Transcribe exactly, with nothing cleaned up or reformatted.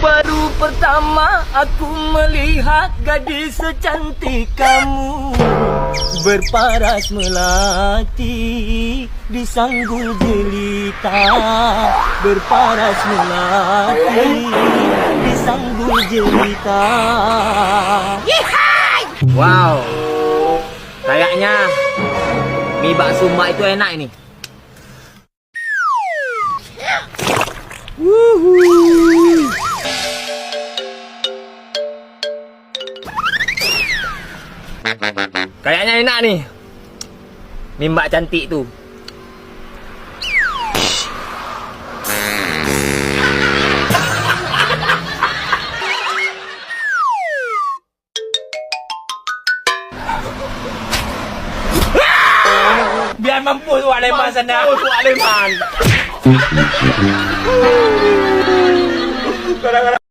Baru pertama aku melihat gadis secantik kamu, berparas melati di sanggul jelita, berparas melati di sanggul jelita. Wow, kayaknya mi bakso Mbak itu enak ini. Wuhu. Kayaknya enak nih. Mi Mbak cantik tu. Biar mampus awak Leman sana. Mampus awak Leman.